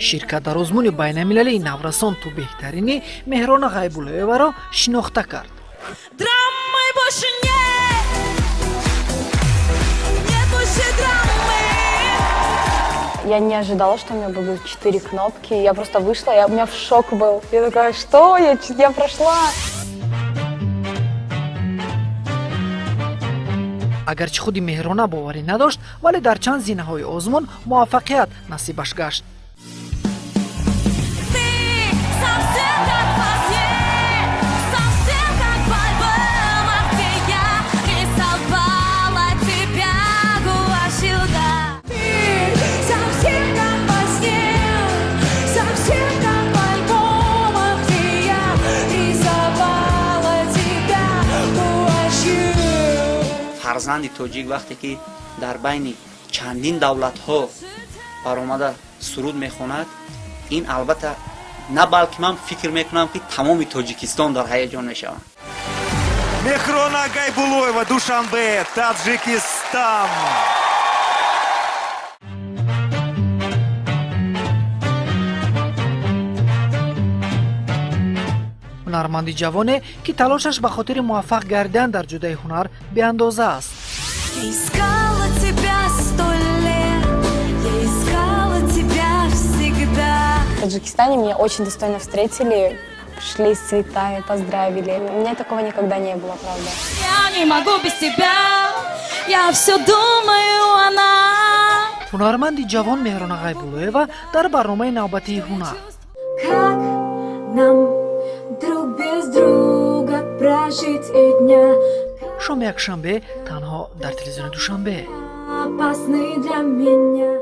Ширкат дар озмуни байналмилалии «Наврасон, ту беҳтаринӣ» Меҳрона Ғайбуллоеваро шинохта кард. Драмы больше нет, нет больше драмы. Я не ожидала, что у меня будут четыре кнопки. Я просто вышла, у меня в шок был. Я такая: что? Я прошла. Агарчи худи Меҳрона боварӣ надошт, вале дар чанд зинаҳои озмун муваффақият насибаш гашт. Ты совсем как во сне, совсем как в альбомах, где я рисовала тебя гуашью, да. Ты совсем как во сне, совсем как в альбомах, где я рисовала тебя гуашью. Фарзанди тоҷик вақте ки дар байни чандин давлатҳо баромада суруд мехонад, ин албатта на балки ман фикр мекунам, ки тамоми Тоҷикистон дар ҳаяҷон мешаванд. Мехрона Гайбулоева, Душанбе, Таджикистан. Ҳунарманди ҷавоне, ки талошаш ба хотири муваффақ гардидан дар ҷодаи ҳунар беандоза аст. Я искала тебя сто лет, я искала тебя всегда. В Таджикистане меня очень достойно встретили, пришли с цветами, поздравили. У меня такого никогда не было, правда. Я не могу без тебя, я все думаю о нас. Ҳунарманди ҷавон Меҳрона Ғайбуллоева дар барномаи навбатии «Ҳунар». Как нам друг без друга прожить и дня? Шоми якшанбе танҳо дар телевизиони Душанбе. Опасны для меня.